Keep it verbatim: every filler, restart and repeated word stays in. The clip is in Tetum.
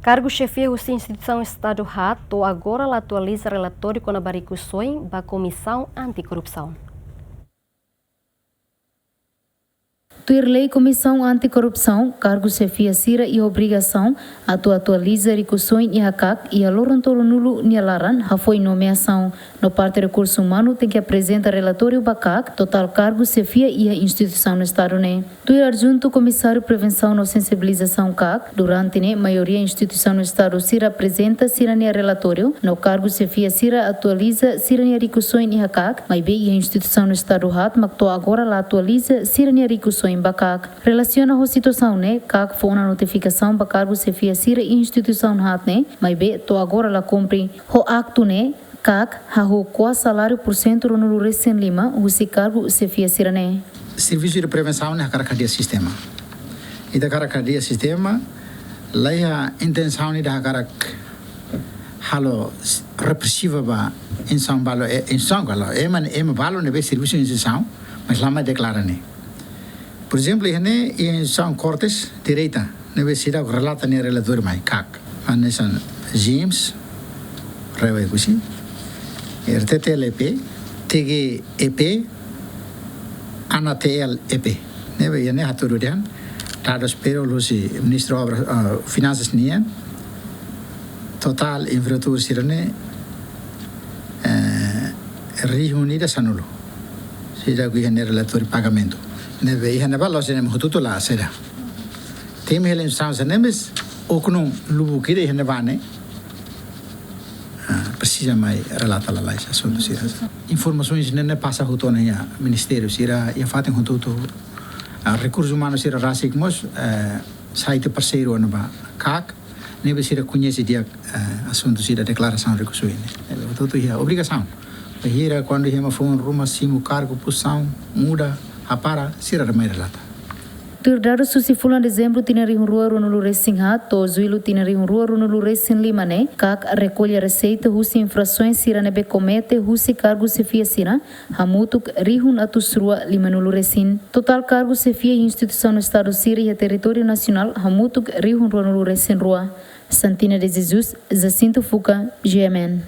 Kargu xefia husi instituisaun Estadu haat to'o agora la atualiza relatóriu kona-ba rikusoin ba Komisaun Anti-Korrupsaun. Tuir lei Komisaun Anti-Korrupsaun, kargu xefia sira iha obrigasaun atu atualiza rikusoin iha KAK iha loron tolunulu nia laran hafoin nomeasaun. No parte rekursu umanu tenke aprezenta relatóriu ba KAK totál kargu xefia iha instituisaun Estadu ne'e. Tuir adjuntu Komisáriu Prevensaun no Sensibilizasaun KAK, durante ne'e maioria instituisaun Estadu sira aprezenta sira-nia relatóriu, no kargu xefia sira atualiza sira-nia rikusoin iha KAK, maibé iha instituisaun Estadu haat mak to'o agora la atualiza sira-nia rikusoin ba KAK. Relasiona ho situasaun ne'e, KAK fó ona notifikasaun ba kargu xefia sira iha instituisaun haat ne'e, maibé to'o agora la kumpre. Ho aktu ne'e, KAK hahú kuaze saláriu pursentu ruanulu resin lima husi kargu xefia sira-ne'e. Servisu de prevensaun ne'e hakarak hadi'a sistema. Ita hakarak hadi'a sistema, la iha intensaun ida hakarak halo s-, represiva ba instituisaun balu, eh, instituisaun balu, ema, ema balu ne'ebé servisu instituisaun, mas la mai deklara ne'e. Por ezemplu, iha ne'e, iha instituisaun Kortes, direita, ne'ebé seidauk relata nia relatóriu mai, KAK. Hanesan James, Rewe Kusi, R T T L E P, T G E P, ANATL E P. Ne'ebé, iha ne'e hatudu dehan, dadus payroll husi Ministru Obras, ah, Finansas nian, totál infraestrutura sira-ne'e, eh, rihun ida sanulu. Seidauk iha nia relatóriu pagamentu. Ne'ebé iha ne'ebá la'ós ema hotu-hotu la seda. Temi helen sansa nemes, oknum lubuk ida iha ne'ebá ne'e. Ah, presiza mai relata lalais asuntu sira. Informasaun ne'e pasa hotu ona iha ministériu sira, iha fatin hotu-hotu. Ah, rekursu umanu sira rasik mós, eh, sai tiha parseiru ona ba KAK, ne'ebé sira koñese di'ak, eh, asuntu sira deklarasaun rikusoin ne'e. Ne'ebé hotu-hotu iha obrigasaun. Bainhira kuandu iha ema foun ruma, simu kargu, pozisaun, muda, hapara, sira atu mai relata. Tuir dadus husi fulan Dezembru tinan rihun rua ruanulu resin haat to'o Jullu tinan rihun rua ruanulu resin lima ne'e, KAK rekolla reseita husi infrasoens sira ne'ebé komete husi kargu xefia sira, hamutuk rihun atus rua limanulu resin. Totál kargu xefia iha instituisaun Estadu sira iha territóriu nasionál hamutuk rihun ruanulu resin rua. Santina de Jesus, Jacinto Fuca, G M N.